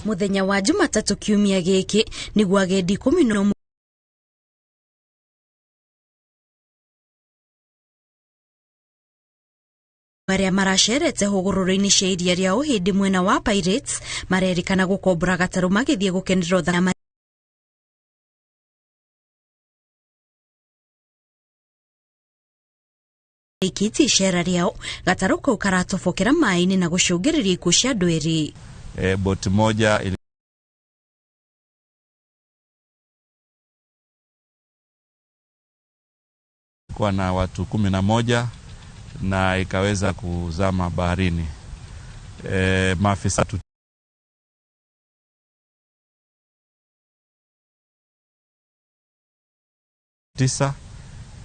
Muthenya wa Jumatatu kiumia giki niguo agendi 11 arĩa maracerete hũgũrũrũ-inĩ cia iria rĩa Ũhĩndĩ mwena wa Pirates marerĩkana gũkombora gatarũ magĩthiĩ gũkenera ũthaka marĩkĩtie icera rĩao. Gatarũ kau karatobokera maĩ-inĩ na gũcũngĩrĩria ikuũ cia andũ erĩ. Boti moja ilikuwa na watu 11 na ikaweza kuzama baharini. Maafisa 9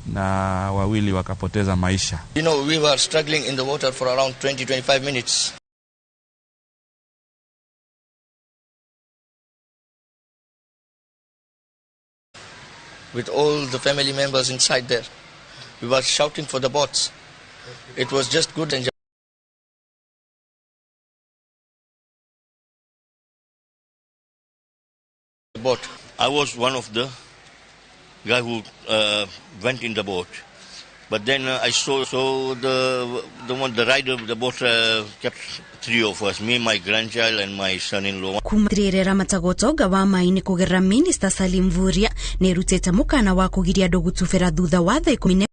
na 2 wakapoteza maisha. We were struggling in the water for around 20-25 minutes. With all the family members inside there. We were shouting for the boats. It was just good and boat. I was one of the guy who went in the boat, but then I saw the rider of the boat kept 3 of us, me, my grandchild, and my son-in-law. Kuma rĩrĩa ramataga ũtonga wa maĩ-inĩ kũgerera Minister Salim Mvurya nĩerutĩte mũkana wa kũgiria andũ gũtubĩra thutha wa thaa 11:30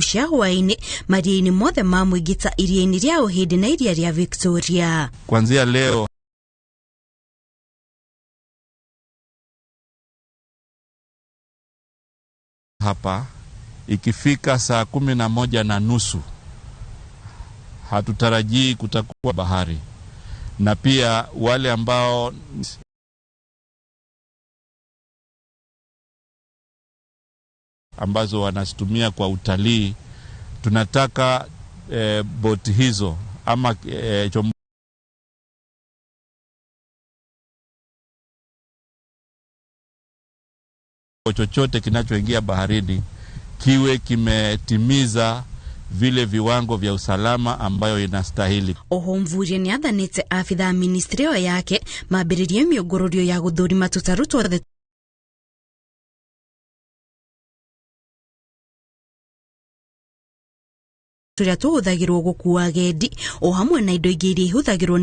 cia hwaĩ-inĩ maria-inĩ mothe ma mũingĩ ta iria-inĩ rĩa Ũhĩndĩ na iria rĩa Victoria. Kuanzia leo hapa ikifika saa 11:30 hatutarajii kutakuwa bahari, na pia wale ambao ambazo wanazitumia kwa utalii, tunataka boti hizo ama chombo chochote kinachoingia baharini kiwe kimetimiza vile viwango vya usalama ambayo inastahili. Oho Mvurya nĩathanĩte abithaa ministry ĩyo yake mambĩrĩrie mĩũngũrũrio ya gũthũrima tũtarũ tuothe tũrĩa tũhũthagĩrwo gũkua agendi o hamwe na indo ingĩ iria ihũthagĩrwo nĩ